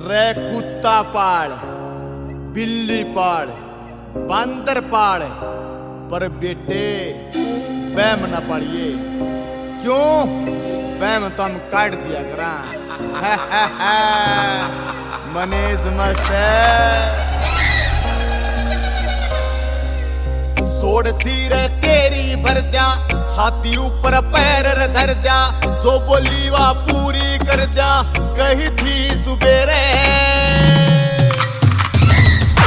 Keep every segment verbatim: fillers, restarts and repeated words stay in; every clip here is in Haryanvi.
रे कुत्ता पाल, बिल्ली पाल, बांदर पाल, पर बेटे, बहम ना पालिए। क्यों? बहम तो हम काट दिया करा। मनीष मस्त है। सोड़ सी रे केरी भर द्या, छाती ऊपर पैर रे धर द्या, जो बोली वा पूरी कर द्या, कही थी सुबेरे।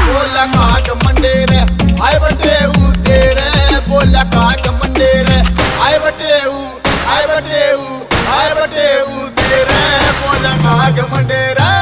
बोला काट मंडे रे, आए बटे ऊ तेरे, बोला काट मंडे रे, आए बटे ऊ, आए बटे ऊ, आए बटे ऊ तेरे, बोला काट मंडे रे।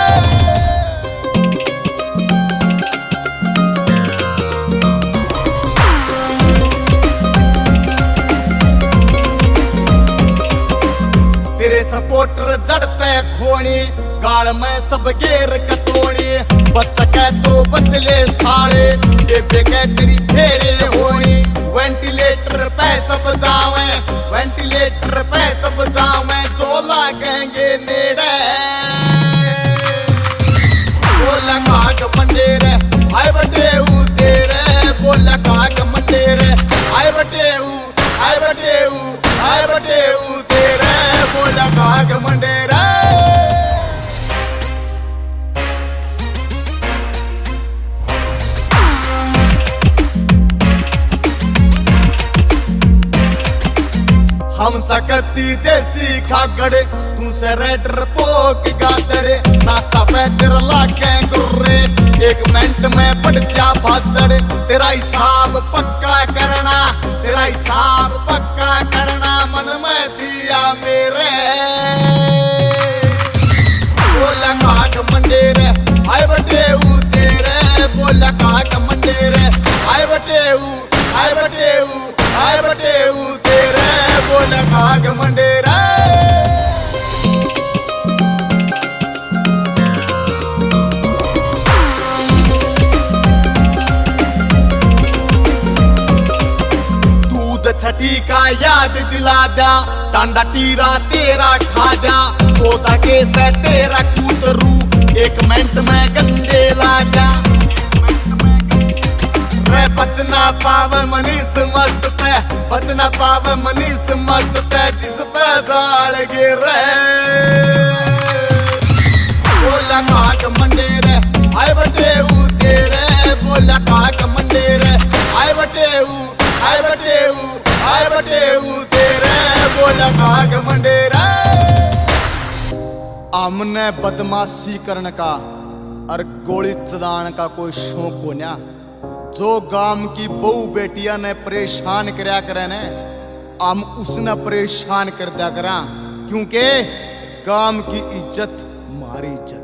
तेरे सपोर्टर जड़ते खोनी, गाल में सब गेर कतोनी, बच सके तो बच ले साले, बेबे के तेरी फेरे होनी। वेंटिलेटर पे सब जावे, वेंटिलेटर पे सब जावे, जो लागेंगे नेड़े। बोला काट मंडे रे, आए बटे ऊ तेरे, बोला काट मंडे रे, आए बटे ऊ, आए बटे ऊ, आए बटे ऊ तेरे, बोला काट मंडे रे। हम सकती देसी खागड़, तू से रेडर पोक गादड़, ना सफेद लागे गुर्रे, एक मिनट में पड़ जा भाजड़। तेरा हिसाब पक्का करना, तेरा हिसाब पक्का करना, मन में दिया मेरे। बोला काट मंडे रे, आए बटे ऊ तेरे, बोला काट मंडे रे, आए बटे ऊ, आए बटे ऊ, आए बटे ऊ तेरे, बोला काट मंडे रे। दूध छठी का याद दिला द्या, टांडा टीरा तेरा खा द्या, सोदा के से तेरा कूतरू, एक मिनट में गंडे ला द्या। रे बचना पावे मनीष मस्त पे, बचना पावे मनीष मस्त पे, जिस पे जाल गिरे। बोला काट मंडे रे, आए बटे ऊ तेरे, बोला काट मंडे रे, आए बटे ऊ, आए बटे ऊ, आए बटे ऊ तेरे, बोला काट मंडे रे। हमने बदमाशी करण का और गोली चलाण का कोई शौक कोन्या। जो गाम की बहू बेटियां ने परेशान करया करे ने, हम उसने परेशान कर दिया करा, क्योंकि गाम की इज्जत म्हारी इज्जत।